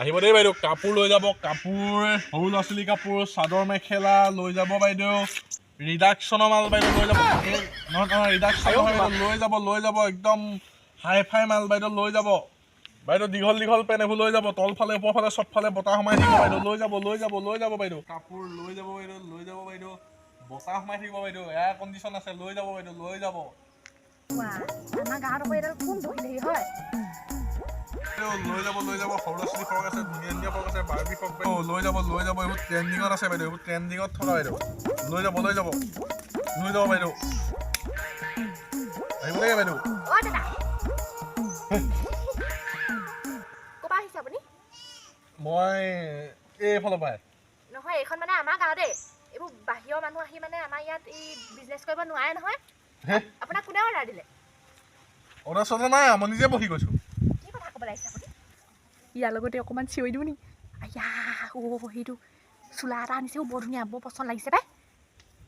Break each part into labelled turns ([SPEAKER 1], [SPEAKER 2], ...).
[SPEAKER 1] আহিব দেই বাইদেউ, কাপোৰ লৈ যাব। কাপোৰ, সৰু ল'ৰা ছোৱালী কাপোৰ, চাদৰ মেখেলা লৈ যাব বাইদেউ। ৰিডাকশ্যনৰ মাল বাইদেউ, লৈ যাব। এই নহয় নহয়, ৰিডাকশ্যন নহয় বাইদেউ, লৈ যাব, লৈ যাব। একদম হাই ফাই মাল বাইদেউ, লৈ যাব বাইদেউ। দীঘল দীঘল পেণ্ট এইবোৰ লৈ যাব। তলফালে ওপৰফালে চবফালে বতাহ সোমাই থাকিব বাইদেউ। লৈ যাব, লৈ যাব, লৈ যাব বাইদেউ। কাপোৰ লৈ যাব বাইদেউ, লৈ যাব বাইদেউ। বতাহ সোমাই থাকিব বাইদেউ। এয়াৰ কণ্ডিশ্যন আছে। লৈ যাব বাইদেউ, লৈ যাব।
[SPEAKER 2] আমাৰ গাঁৱত আকৌ এডাল কোন বহিলেহি হয়?
[SPEAKER 1] বাইদেউ, লৈ যাব, লৈ যাব। সৰু ল'ৰা ছোৱালী ফ্ৰক আছে, ধুনীয়া ধুনীয়া ফ্ৰক আছে, বাৰ্বি ফ্ৰক বাইদেউ, লৈ যাব, লৈ যাব। এইবোৰ ট্ৰেণ্ডিঙত আছে বাইদেউ, এইবোৰ ট্ৰেণ্ডিঙত থকা বাইদেউ। লৈ যাব, লৈ যাব, লৈ যাব বাইদেউ। আহিব লাগে বাইদেউ।
[SPEAKER 2] অ' দাদা, ক'ৰপৰা আহিছে আপুনি?
[SPEAKER 1] মই এইফালৰ পৰাই।
[SPEAKER 2] নহয়, এইখন মানে আমাৰ গাঁৱতে। এইবোৰ বাহিৰৰ মানুহ আহি মানে আমাৰ ইয়াত এই বিজনেছ কৰিব নোৱাৰে নহয়।
[SPEAKER 1] হে?
[SPEAKER 2] আপোনাক কোনে অৰ্ডাৰ দিলে?
[SPEAKER 1] অৰ্ডাৰ চৰ্ডাৰ নাই, মই নিজে বহি গৈছোঁ।
[SPEAKER 2] কি কথা ক'ব লাগিছে আপুনি? ইয়াৰ লগতে অকণমান চিঞৰি দিওঁ নি? আয়া অ', সেইটো চোলা এটা আনিছে বৰ ধুনীয়া, বৰ পচন্দ লাগিছে পাই।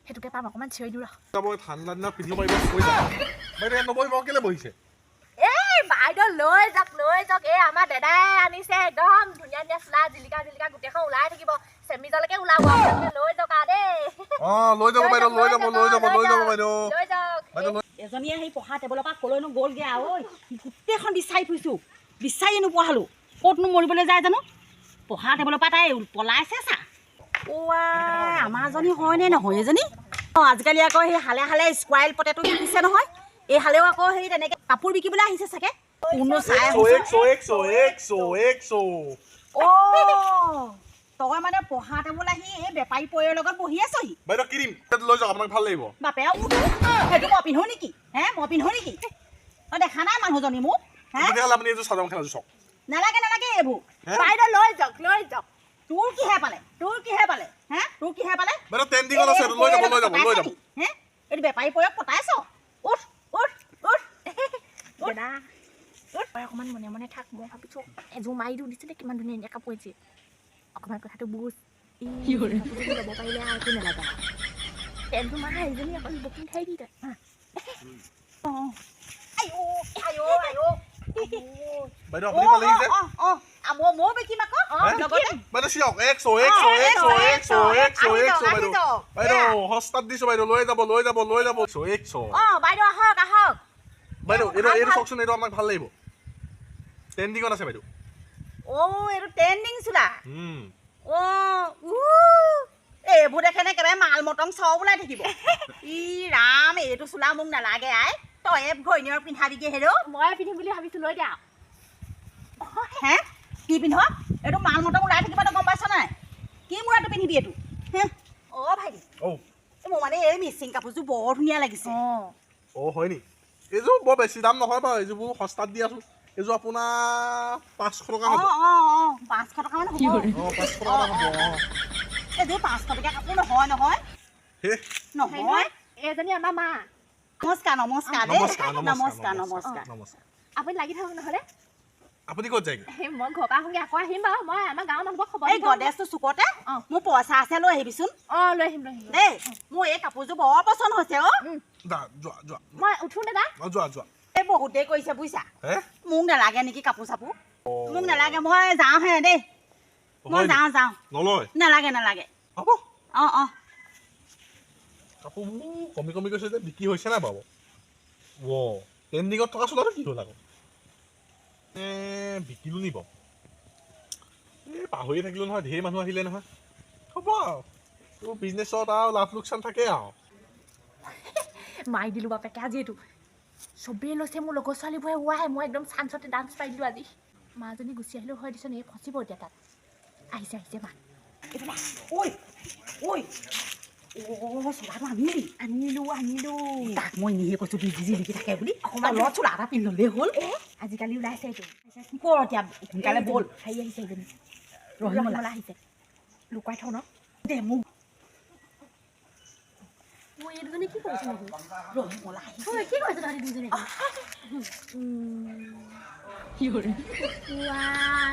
[SPEAKER 2] সেইটোকে পাম, অকণমান চিঞৰি দিওঁ ৰ।
[SPEAKER 1] যাব, ঠাণ্ডা দিনত পিন্ধিব পাৰিব। কৈ যাব বাইদেউ। ইয়াত নবহিব, কেলৈ বহিছে?
[SPEAKER 2] এই বাইদেউ, লৈ যাওক, লৈ যাওক। এই আমাৰ দাদাই আনিছে, একদম ধুনীয়া ধুনীয়া চোলা, জিলিকা জিলিকা গোটেইখন ওলাই থাকিব, চেমিজলৈকে ওলাব। আপোনালোকে লৈ যাওক আৰু দেই।
[SPEAKER 1] অঁ, লৈ যাব বাইদেউ, লৈ যাব, লৈ যাব, লৈ যাব বাইদেউ।
[SPEAKER 2] লৈ যাওক।
[SPEAKER 1] বাইদেউ, লৈ
[SPEAKER 3] এজনীয়ে সেই পঢ়া টেবুলৰ পৰা ক'লৈনো গ'লগৈ আৰু ঐ। গোটেইখন বিচাৰি ফুৰিছোঁ, বিচাৰিয়ে নোপোৱা হ'লোঁ। ক'তনো মৰিবলৈ যায় জানো? পঢ়া টেবুলৰ পৰা তাই পলাইছে চা। অ' আমাৰজনী হয়নে নহয় এজনী? অঁ, আজিকালি আকৌ সেই হালে হালে স্কুৱাইল পটেটো বিকিছে নহয়। এই হালেও আকৌ সেই তেনেকৈ কাপোৰ বিকিবলৈ আহিছে চাগে। কোনো চাই
[SPEAKER 1] একশ, একশ, একশ, একশ, একশ।
[SPEAKER 3] অ', তই মানে পঢ়া টেবুল আহি এই বেপাৰী পয়ৰ লগত বহি আছহি?
[SPEAKER 1] বাইদেউ, কি দিম? লৈ যাওক, আপোনাক ভাল লাগিব।
[SPEAKER 3] বাপে উঠ, সেইটো মই পিন্ধো নেকি হে? মই পিন্ধো নেকি? তই দেখা নাই মানুহজনী মোক হে?
[SPEAKER 1] তেতিয়াহ'লে আপুনি এইযোৰ চাদৰ মেখেলাযোৰ চাওক।
[SPEAKER 3] নালাগে, নালাগে এইবোৰ।
[SPEAKER 1] হে?
[SPEAKER 2] বাইদেউ, লৈ যাওক, লৈ যাওক।
[SPEAKER 3] তোৰ কিহে পালে? তোৰ কিহে পালে হে? তোৰ কিহে পালে?
[SPEAKER 1] বাইদেউ, ট্ৰেণ্ডিঙত আছে এইটো। লৈ যাব, লৈ যাব, লৈ যাব।
[SPEAKER 3] হে, এইটো বেপাৰী পয়ক পতাইছ? উঠ, উঠ, উঠ।
[SPEAKER 2] দাদা, তই অকণমান মনে মনে থাক। মই ভাবিছোঁ এযোৰ মাৰি দিওঁ। দিছিলে কিমান ধুনীয়া ধুনীয়া কাপোৰ আহিছে। অকণমান কথাটো বুজ। ই কাপোৰযোৰ ল'ব পাৰিলে আৰু একো নালাগে আৰু। এযোৰ মাৰ, এইজনী অকণ বুকিং খাই দি তই।
[SPEAKER 3] আইঅ, আইঅ, আইঅ।
[SPEAKER 1] বাইদেউ, আপুনি পালেহি যে?
[SPEAKER 3] ময়ো বিকিম আকৌ লগতে।
[SPEAKER 1] বাইদেউ, চাওক, একশ, একশ, একশ, একশ, একশ, একশ বাইদেউ। বাইদেউ, সস্তাত দিছোঁ বাইদেউ। লৈ যাব, লৈ যাব, লৈ যাব। একশ, একশ।
[SPEAKER 3] অঁ বাইদেউ, আহক, আহক।
[SPEAKER 1] বাইদেউ, এইটো চাওকচোন, এইটো আপোনাক ভাল লাগিব। ট্ৰেণ্ডিঙত আছে বাইদেউ।
[SPEAKER 3] অ', এইটো ট্ৰেণ্ডিং চোলা। অ' উ, এইবোৰ দেখেনে একেবাৰে মাল মটং চব ওলাই থাকিব। ই ৰাম, এইটো চোলা মোক নালাগে আই। তয়ে ঘৈণীয়েক পিন্ধাবিগে হেৰৌ।
[SPEAKER 2] মই পিন্ধিম বুলি ভাবিছোঁ, লৈ দিয়া।
[SPEAKER 3] হে, কি পিন্ধ? এইটো মাল মটং ওলাই থাকিব, তই গম পাইছ নাই? কি মূৰাটো পিন্ধিবি এইটো হে? অ' ভাইটি।
[SPEAKER 1] অ'।
[SPEAKER 3] এই মোৰ মানে এই মিচিং কাপোৰযোৰ বৰ ধুনীয়া লাগিছে।
[SPEAKER 2] অঁ।
[SPEAKER 1] অ' হয় নি? এইযোৰ বৰ বেছি দাম নহয় বাৰু, এইযোৰ বোৰ সস্তাত দি আছোঁ। এইযোৰ আপোনাৰ 500 টকা হ'ব।
[SPEAKER 3] অঁ অঁ অঁ, 500 টকামান হ'ব।
[SPEAKER 1] অঁ, 500 টকা হ'ব, অঁ।
[SPEAKER 3] এইযোৰ 500 টকীয়া কাপোৰ নহয় নহয়।
[SPEAKER 1] হে?
[SPEAKER 3] নহয়।
[SPEAKER 2] এইজনী আমাৰ মা।
[SPEAKER 3] নমস্কাৰ, নমস্কাৰ দেই।
[SPEAKER 1] নমস্কাৰ।
[SPEAKER 3] নমস্কাৰ, নমস্কাৰ।
[SPEAKER 1] নমস্কাৰ।
[SPEAKER 2] আপুনি লাগি থাকক নহ'লে।
[SPEAKER 1] আপুনি ক'ত যায়গৈ?
[SPEAKER 2] সেই মই ঘৰৰ পৰা আহোঁগৈ, আকৌ আহিম বাৰু। মই আমাৰ গাঁৱৰ মানুহবোৰক খবৰ
[SPEAKER 3] এই
[SPEAKER 2] দি থৈ আহিম।
[SPEAKER 3] গডৰেজটো চুকতে
[SPEAKER 2] অঁ।
[SPEAKER 3] মোৰ পইচা আছে, লৈ আহিবিচোন।
[SPEAKER 2] অঁ, লৈ আহিম, লৈ আহিম।
[SPEAKER 3] দেই, মোৰ এই কাপোৰযোৰ বৰ পচন্দ হৈছে অ'।
[SPEAKER 1] দা, যোৱা, যোৱা।
[SPEAKER 2] মই উঠো দাদা।
[SPEAKER 1] অঁ, যোৱা, যোৱা।
[SPEAKER 3] এই বহুতেই কৰিছে বুজিছা।
[SPEAKER 1] হে?
[SPEAKER 3] মোক নালাগে নেকি কাপোৰ চাপোৰ? মোক নালাগে, মই যাওঁহে দেই। মই
[SPEAKER 1] হয় নি?
[SPEAKER 3] যাওঁ, যাওঁ।
[SPEAKER 1] নলয়?
[SPEAKER 3] নালাগে, নালাগে।
[SPEAKER 1] হ'ব।
[SPEAKER 3] অঁ অঁ।
[SPEAKER 1] কাপোৰবোৰ কমি কমি গৈছে যে, বিক্ৰী হৈছে নাই বাৰু? অ' ট্ৰেণ্ডিঙত থকা চোলাটো কি হ'ল আকৌ? এ বিকিলোঁ নি বাৰু? এই পাহৰি থাকিলোঁ নহয়, ঢেৰ মানুহ আহিলে নহয়। হ'ব আৰু, তোৰ বিজনেছত আৰু লাভ লোকচান থাকে আৰু।
[SPEAKER 2] মাৰি দিলোঁ বাপেকে আজি এইটো। চবেই লৈছে, মোৰ লগৰ ছোৱালীবোৰে। ৱাই, মই একদম চান্সতে ডান্স পাই দিলোঁ আজি। মাজনী গুচি আহিলেও হয় দিচোন, এই ফচিব এতিয়া তাত। আহিছে, আহিছে মা।
[SPEAKER 3] এইফালে ঐ, ঐ, অ' চোলাটো আনিলি?
[SPEAKER 2] আনিলোঁ, আনিলোঁ।
[SPEAKER 3] তাক মই এনেহে কৈছোঁ বিজি জিলিকি থাকে বুলি। তলত চোলা এটা পিন্ধি ল'লেই হ'ল।
[SPEAKER 2] আজিকালি ওলাইছে এইটো।
[SPEAKER 3] কৰ এতিয়া, সোনকালে ব'ল।
[SPEAKER 2] হেৰি আহিছে, এইজনী।
[SPEAKER 3] ৰহিমলা।
[SPEAKER 2] ৰহিমলা আহিছে, লুকুৱাই থওঁ ন।
[SPEAKER 3] দে মোক।
[SPEAKER 2] ঐ, এই দুজনী কি কৰিছে নেকি?
[SPEAKER 3] ৰহিমলা আহিছে।
[SPEAKER 2] ঐ, কি কৰিছে তহঁতি দুজনী?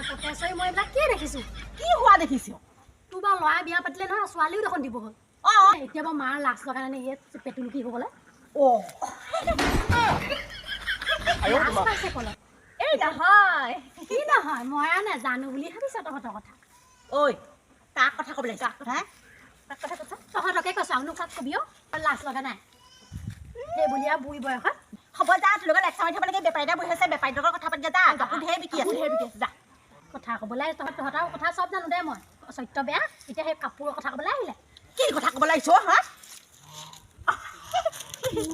[SPEAKER 4] তপেশ্বৰী, মই এইবিলাক কি দেখিছোঁ?
[SPEAKER 3] কি হোৱা দেখিছ?
[SPEAKER 4] তোৰ বাৰু ল'ৰাই বিয়া পাতিলে নহয়, ছোৱালীও দেখোন দিব হ'ল।
[SPEAKER 3] অঁ।
[SPEAKER 4] এতিয়া বাৰু মাৰ লাজ লগা নাই ইয়াত পেটুলুকি হ'বলৈ?
[SPEAKER 3] অঁ।
[SPEAKER 4] লাজ পাইছে ক'লে।
[SPEAKER 2] এই নহয়।
[SPEAKER 4] কি নহয়, মই আৰু নাজানো বুলি ভাবিছ তহঁতৰ কথা?
[SPEAKER 3] ঐ, কাক কথা ক'ব লাগিছ হা?
[SPEAKER 2] কাক কথা কৈছ?
[SPEAKER 4] তহঁতকে কৈছোঁ, আৰুনো কাক কবি অ'? লাজ লগা নাই সেই বুলি আৰু বুঢ়ী বয়সত?
[SPEAKER 3] হ'ব যা, তোৰ লগত লেকচাৰ মাৰি থাকিব লাগে। বেপাৰী এটা বহি আছে, বেপাৰীৰ লগত কথা পাতি যা। কাপোৰ ধেৰ বিকি আছে।
[SPEAKER 2] ধেৰ বিকি আছে, যা।
[SPEAKER 4] কথা ক'বলৈ তহঁত, তহঁতৰ কথা চব জানো দে মই। চৰিত্ৰ বেয়া, এতিয়া সেই কাপোৰৰ কথা ক'বলৈ আহিলে।
[SPEAKER 3] কি কথা ক'ব লাগিছ হা?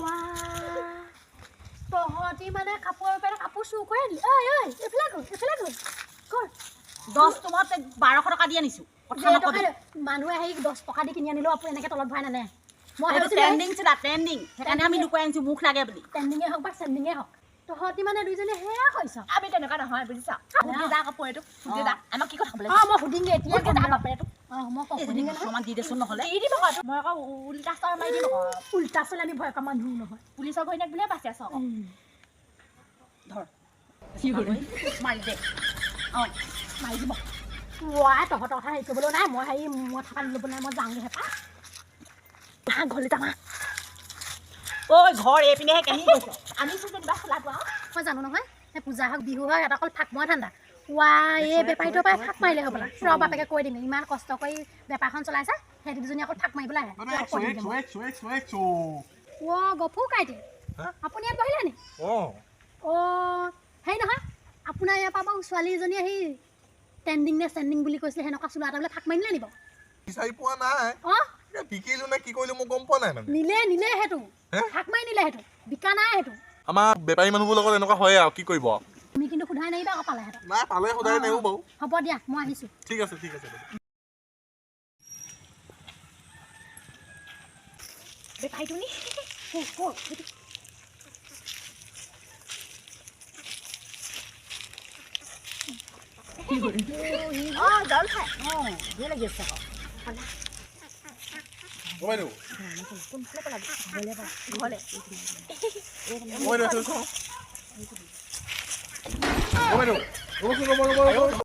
[SPEAKER 4] ৱা, তহঁতি মানে কাপোৰৰ পৰা কাপোৰ চুৰ কৰি আনিলি? ঐ ঐ, এইফালে গ'ল, এইফালে গ'ল, গ'ল।
[SPEAKER 3] 10 টোমত 1200 টকা দি আনিছো, কথা নকবি।
[SPEAKER 4] মানুহে সেই 10 টকা দি কিনি আনিলেও আপুনি এনেকৈ তলত ভৰাই নানে। মই
[SPEAKER 3] সেইটো
[SPEAKER 4] ভাবিছিলোঁ
[SPEAKER 3] ট্ৰেণ্ডিং চোলা, ট্ৰেণ্ডিং। সেইকাৰণে আমি লুকুৱাই আনিছো মুখ লাগে বুলি।
[SPEAKER 4] ট্ৰেণ্ডিঙে হওক বা চেণ্ডিঙে হওক, তহঁতি মানে দুইজনে সেয়া কৰিছ।
[SPEAKER 2] আমি তেনেকুৱা নহয়, বুজিছা? সুধি যা কাপোৰ এইটো, সুধি যা। আমাক কি কথা ক'বলৈ?
[SPEAKER 4] অঁ, মই সুধিমগৈ এতিয়া।
[SPEAKER 2] সুধি যা বাপেৰেটো।
[SPEAKER 4] অঁ, মই কওঁ,
[SPEAKER 3] এইজনী
[SPEAKER 4] সুধিমগৈ নহয়।
[SPEAKER 3] দুশমান দি দেচোন নহ'লে।
[SPEAKER 2] দি দিব আকৌ। মই আকৌ উল্টা চৰ মাৰি দিম আকৌ।
[SPEAKER 4] উল্টা চলে আমি ভয় কৰা মানুহ নহয়।
[SPEAKER 2] পুলিচৰ ঘৈণীয়েক বুলিয়ে বাচি আছ আকৌ।
[SPEAKER 3] ধৰ, মাৰি দে। অঁ, মাৰি দিব।
[SPEAKER 4] ৱাই, তহঁতৰ কথা হেৰি কৰিবলৈ নাই। মই হেৰি, মই থকা ল'ব নাই, মই যাওঁগৈ হেপা।
[SPEAKER 2] আহা, ঘৰলৈ যাম আহ।
[SPEAKER 3] ঐ, ঘৰ এইপিনেহে, কেনি গৈছ?
[SPEAKER 2] আনিছোঁ যেনিবা খোলাটো আৰু।
[SPEAKER 4] মই জানো নহয়, সেই পূজা হওক বিহু হওক, এটা অকল ফাক মৰা ধান্দা। ৱাই, এই বেপাৰীটোৰ পৰাই ফাক মাৰিলে হ'বলা। ৰ, বাপেকে কৈ দিম, ইমান কষ্ট কৰি বেপাৰখন চলাইছে, সেই দুজনী আকৌ ফাক মাৰিবলৈ আহে।
[SPEAKER 1] একশো, একশো, একশো, একশো, একশো।
[SPEAKER 4] অ' গফু কাইটি।
[SPEAKER 1] হা?
[SPEAKER 4] আপুনি ইয়াত বহিলে নি?
[SPEAKER 1] অঁ।
[SPEAKER 4] অ', হেৰি নহয়, আপোনাৰ ইয়াৰ পৰা বাৰু ছোৱালী এজনীয়ে সেই ট্ৰেণ্ডিং নে চেণ্ডিং বুলি কৈছিলে, সেনেকুৱা চোলা এটা বোলে ফাক মাৰি নিলে নি বাৰু?
[SPEAKER 1] বিচাৰি পোৱা নাই।
[SPEAKER 4] অঁ।
[SPEAKER 1] এতিয়া বিকিলো নে কি কৰিলো মই গম পোৱা নাই মানে।
[SPEAKER 4] নিলে, নিলে সেইটো।
[SPEAKER 1] হে?
[SPEAKER 4] ফাক মাৰি নিলে সেইটো, বিকা নাই সেইটো।
[SPEAKER 1] আমাৰ বেপাৰী মানুহবোৰৰ লগত এনেকুৱা হয়ে আৰু, কি কৰিব আৰু।
[SPEAKER 4] তুমি কিন্তু সোধাই নাহিবা আকৌ পালে সিহঁতক।
[SPEAKER 1] নাই, পালে সদায় নেও বাৰু।
[SPEAKER 4] হ'ব দিয়া, মই আহিছোঁ।
[SPEAKER 1] ঠিক আছে, ঠিক আছে।
[SPEAKER 2] বেপাৰীটো নি। অঁ, জল খাই।
[SPEAKER 3] অঁ, ধেৰ লাগি আছে আকৌ।
[SPEAKER 1] অ বাইদেউ।
[SPEAKER 2] কোনফালে পেলাবি? ঘৰলৈ।
[SPEAKER 1] অ বাইদেউ, এইটো চাওঁ। অ বাইদেউ, ৰ'বচোন, ৰ'ব, ৰ'ব, ৰ'ব।